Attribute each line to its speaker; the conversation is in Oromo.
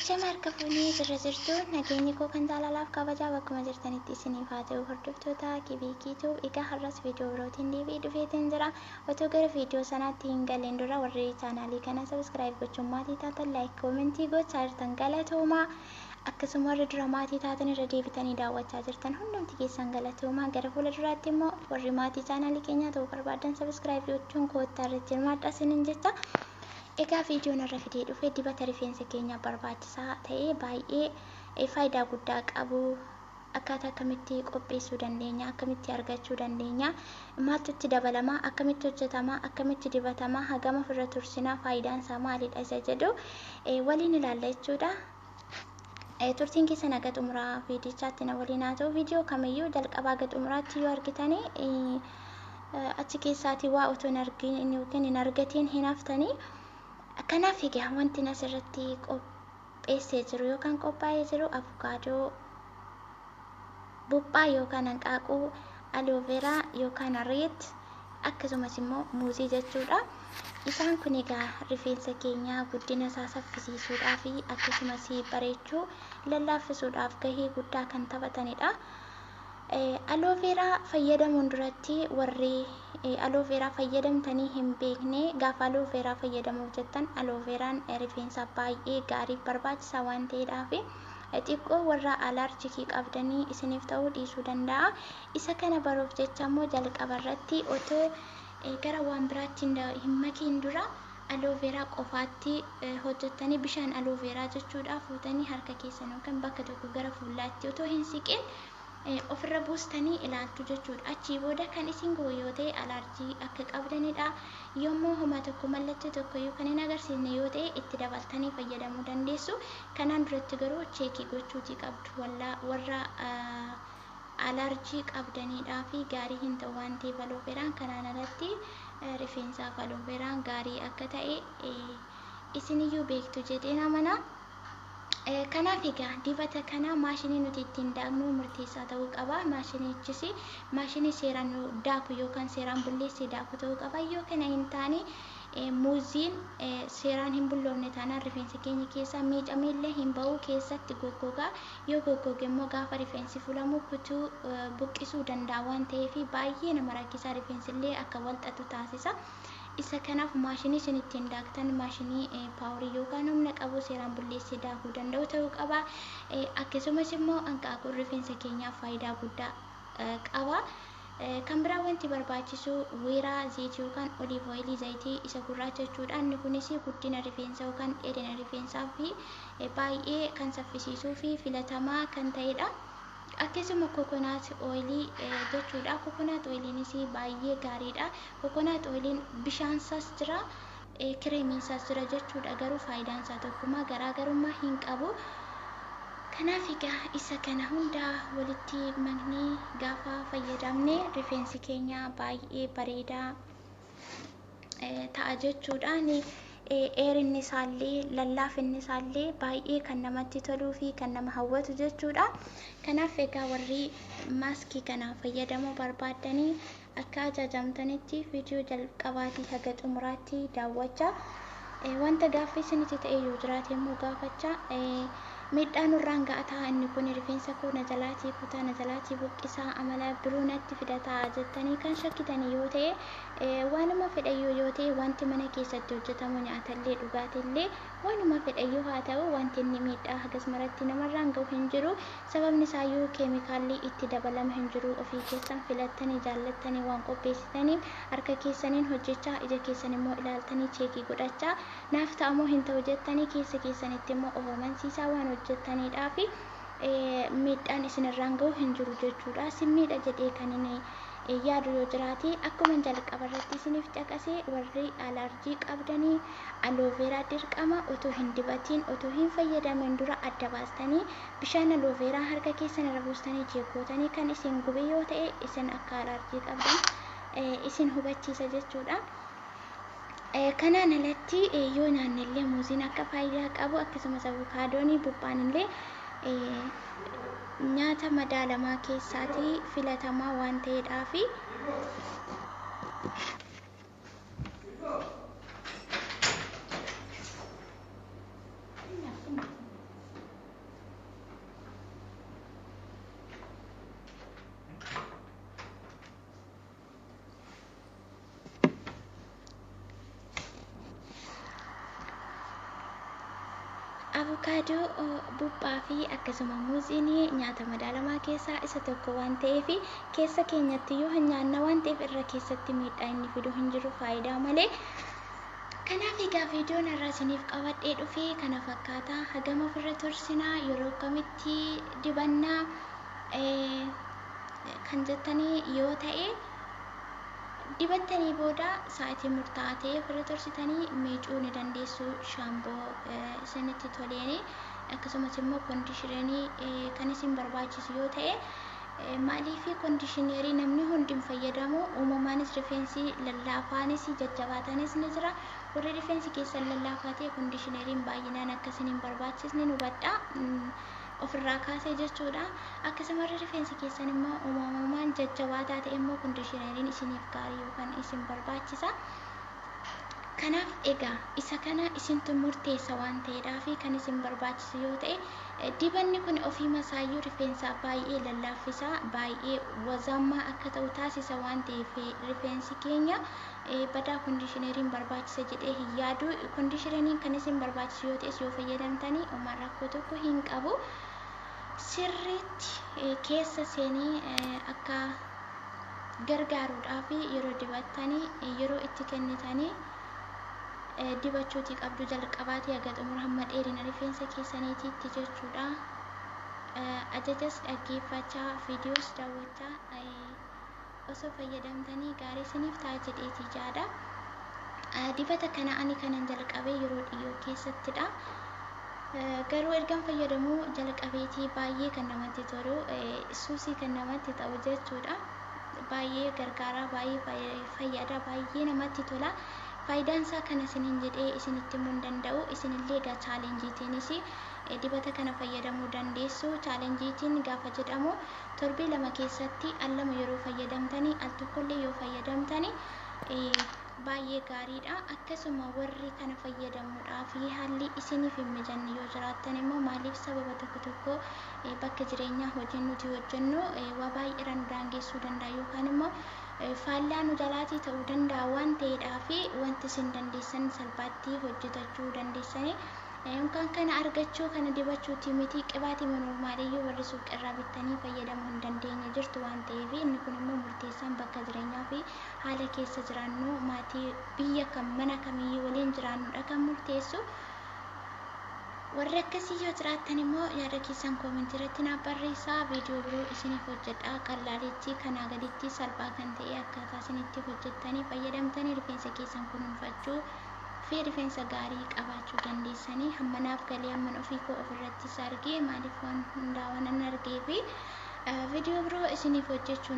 Speaker 1: Ashama harka fuunee jirra jirtu nageenyi koo kan jaalalaaf kabajaa bakkuma jirtanitti isiniif haa ta'u hordoftoota Kibiikiitu. Egaa har'as viidiyoo birootiin deebi'ee dhufeetiin jira. Otoo gara viidiyoo sanaatti hin galeen dura warri chaanaalii kana subscribe gochuun maatii taatan like koomentii gochaa jirtan galatoomaa. Akkasuma warri dura maatii taatan irra deebitanii daawwachaa jirtan hundumti keessan galatoomaa. Gara fuula duraatti immoo warri maatii chaanaalii keenyaa ta'uu barbaadan subscribe gochuun koottaa irratti hirmaadhaa isiniin jecha. Egaa viidiyoon irra fidee dhufe dibata rifeensa keenyaaf barbaachisaa ta'ee baay'ee faayidaa guddaa qabu. Akkaataa akkamitti qopheessuu dandeenya, akkamitti argachuu dandeenya, maaltu itti dabalama, akkamitti hojjetama, akkamitti dibatama, hagam ofirra tursinaa, faayidaan isaa maalidha isa jedhu waliin ilaalla jechuudha. Turtiin keessan haga xumuraa viidichaatti na waliin haa ta'u. Viidiyoo kamiyyuu jalqabaa haga xumuraatti yoo argitanii achi keessaatii waa otoo hin argin yookiin hin argatiin hin haftanii. Kanaaf egaa wanti asirratti qopheessee jiru yookaan qophaa'ee jiru avukaadoo, buphaa yookaan hanqaaquu, alooveeraa yookaan reet, akkasumas immoo muuzii jechuudha. Isaan kun egaa rifeensa keenya guddina isaa saffisiisuudhaa fi akkasumas bareechuu lallaaffisuudhaaf gahee guddaa kan taphatanidha. Alooveeraa fayyadamuun duratti warri alooveeraa fayyadamtanii hin beekne gaafa alooveeraa fayyadamuuf jettan alooveeraan rifeensaaf baay'ee gaariif barbaachisaa waan ta'eedhaaf xiqqoo warra alaarjikii qabdanii isiniif ta'uu dhiisuu danda'a. Isa kana baruuf jecha immoo jalqaba irratti otoo gara waan biraatti hin makiin dura alooveeraa qofaatti hojjettanii bishaan alooveeraa jechuudha fuutanii harka keessan yookaan bakka tokko gara fuulaatti otoo hin siqin ofirra buustanii ilaaltu jechuudha. Achii booda kan isin gubu yoo ta'e alaarjii akka qabdanidha. Yommuu homaa tokko mallattoo tokko iyyuu kan hin agarsiisne yoo ta'e itti dabaltanii fayyadamuu dandeessu. Kanaan duratti garuu cheekii gochuutii qabdu. Warra alaarjii qabdaniidhaa fi gaarii hin ta'u waan ta'eef alooveeraan kanaan alatti rifeensaaf alooveeraan gaarii akka ta'e isiniyyuu beektu jedheen amana. Kanaaf egaa dibata kana maashinii nuti ittiin daaknu murteessaa ta'uu qaba. Maashinichis maashinii seeraan daaku yookaan seeraan bulleessee daaku ta'uu qaba. Yoo kana hin taane muuziin seeraan hin bulloofne taanaan rifeensa keenya keessaa miicamee illee hin ba'u, keessatti goggoga. Yoo goggoge immoo gaafa rifeensi fulamu kutuu buqqisuu danda'a waan ta'eef baay'ee nama rakkisaa, rifeensi illee akka wal xaxu taasisa. Isa kanaaf maashinii isin ittiin daaktan maashinii paaworii yookaan humna qabu seeraan bulleessee daakuu danda'u ta'uu qaba. Akkasumas immoo hanqaaquun rifeensa keenyaaf faayidaa guddaa qaba. Kan biraa wanti barbaachisu weeraa zayitii yookaan oliiv ooyilii zayitii isa gurraacha jechuudha. Inni kunis guddina rifeensaa yookaan dheerina rifeensaa fi baay'ee kan saffisiisuu fi filatamaa kan ta'edha. Akkasuma kokonaat ooyilii jechuudha. Kokonaat ooyiliinis baay'ee gaariidha. Kokonaat ooyiliin bishaansaas jira, kireemiinsaas jira jechuudha. Garuu faayidaan isaa tokkuma, garaagarummaa hin qabu. Kanaaf egaa isa kana hundaa walitti maknee gaafa fayyadamne rifeensi keenya baay'ee bareedaa ta'a jechuudha. Dheerinni isaallee lallaafinni isaallee baay'ee kan namatti toluu fi kan nama hawwatu jechuudha. Kanaaf egaa warri maaskii kana fayyadamuu barbaaddanii akka ajajamtanitti viidiyoo jalqabaatii haga xumuraatti daawwachaa. Wanta gaaffii isinitti ta'e yoo jiraate immoo gaafachaa. Miidhaa nurraan ga'a inni kun rifeensa koo na jalaatii kutaa na jalaatii buqqisaa amala biroo natti fidataa jettanii kan shakkitanii yoo ta'e waanuma fedhayyuu yoo ta'e wanti mana keessatti hojjetamu nyaatallee dhugaatiillee waanuma fedhayyuu haa ta'u wanti inni miidhaa hagas maratti namarraan gahu hin jiru. Sababni isaayyuu keemikaalli itti dabalame hin jiru. Ofii keessan filattanii jaallattanii waan qopheessitaniif harka keessaniin hojjechaa ija keessan immoo ilaaltanii cheekii godhachaa naaf ta'amoo hin ta'u jettanii keessa keessanitti immoo of amansiisaa waan hojjettaniidhaa fi miidhaan isinirraan gahu hin jiru jechuudha. Isin miidha jedhee kan inni yaadu yoo jiraate akkuma jalqaba irratti isiniif caqasee warri alaarjii qabdanii alooveeraa dirqama otoo hin dibatiin otoo hin fayyadamin dura adda baastanii bishaan alooveeraa harka keessan irra buustanii jeegootanii kan isin gube yoo ta'e isin akka alaarjii qabdan isin hubachiisa jechuudha. Kanaan alatti yoo nyaanne illee muuziin akka faayidaa qabu akkasumas avokaadoon buphaan illee nyaata madaalamaa keessaatii filatamaa waan ta'eedhaaf Avukaadoo, buphaa fi akkasuma muuziin nyaata madaalamaa keessaa isa tokko waan ta'eef keessa keenyatti yoo hin nyaanna waan ta'eef irra keessatti miidhaa inni fidu hin jiru, faayidaa malee. Kanaaf egaa viidiyoon har'a isiniif qabadhee dhufe kana fakkaata. Hagam ofirra tursinaa, yeroo kamitti dibannaa kan jettanii yoo ta'e, dibattanii booda sa'aatii murtaa'aa ta'e ofirra tursitanii miicuu ni dandeessu shaamboo isinitti toleeni, akkasumas immoo koondishinerii kan isin barbaachisu yoo ta'e. Maaliif koondishinerii namni hundi hin fayyadamu? Uumamaanis rifeensi lallaafaanis jajjabaataanis ni jira. Warri rifeensi keessan lallaafaa ta'e koondishineriin baay'inaan akkasiin hin barbaachisne nu hubadha, ofirraa kaasee jechuudha. Akkasuma warri rifeensi keessan immoo uumamumaan jajjabaataa ta'e immoo koondishineriin isiniif gaarii yookaan isin barbaachisa. Kanaaf egaa isa kana isintu murteessa waan ta'eedhaaf kan isin barbaachisu yoo ta'e, dibanni kun ofii masaayyuu rifeensa baay'ee lallaaffisa, baay'ee wazaammaa akka ta'u taasisa waan ta'eef rifeensi keenya badaa koondishineriin barbaachisa jedhee hin yaadu. Koondishineriin kan isin barbaachisu yoo ta'es yoo fayyadamtanii homaa rakkoo tokko hin qabu. Sirriitti keessa seenee akka gargaaruudhaaf yeroo dibattanii yeroo itti kennitanii dibachuutii qabdu jalqabaatii haga xumura hamma dheerina rifeensa keessaniitiitti jechuudha. Ajajas dhaggeeffachaa, viidiyoos daawwachaa osoo fayyadamtanii gaarii isiniif ta'a jedheetii jaadha. Dibata kana ani kanan jalqabe yeroo dhiyoo keessattidha. Garuu ergan fayyadamuu jalqabeetii baay'ee kan namatti tolu, suusii kan namatti ta'u jechuudha. Baay'ee gargaaraa, baay'ee fayyada, baay'ee namatti tola. Faayidaan isaa kana isiniin jedhee isinitti himuu hin danda'u. Isinillee egaa chaalenjiitiinis dibata kana fayyadamuu dandeessu. Chaalenjiitiin gaafa jedhamu torbee 2 keessatti al 2 yeroo fayyadamtanii, al tokkollee yoo fayyadamtanii baay'ee gaariidha. Akkasuma warri kana fayyadamuudhaaf haalli isiniif hin mijanne yoo jiraattan immoo, maaliif sababa tokko tokko bakka jireenyaa hojiin nuti hojjennu waa baay'eedhaan nu daangessuu danda'a yookaan immoo faallaa nu jalaatii ta'uu danda'a waan ta'eedhaaf wanti isin dandeessan salphaatti hojjetachuu dandeessanii yookaan kana argachuu kana dibachuuti miti, qibaatii normaaliyyuu warri suuqirraa bittanii fayyadamuu hin dandeenye jirtu waan ta'eef, inni kun immoo murteessaan bakka jireenyaa fi haala keessa jiraannu, maatii biyya kam mana kamiyyuu waliin jiraannudha kan murteessu. Warri akkasii yoo jiraattan immoo yaada keessan koomentii irratti naaf barreessaa. Viidiyoo biroo isiniif hojjedha. Qallaalichi kanaa gaditti salphaa kan ta'e akkaataa isinitti hojjettanii fayyadamtanii rifeensa keessan kunuunfachuu fi rifeensa gaarii qabaachuu dandeessanii hamma naaf galee hamman ofii koo ofirrattis argee, maaliif waan hundaa waan argee fi viidiyoo biroo isiniif hojjechuu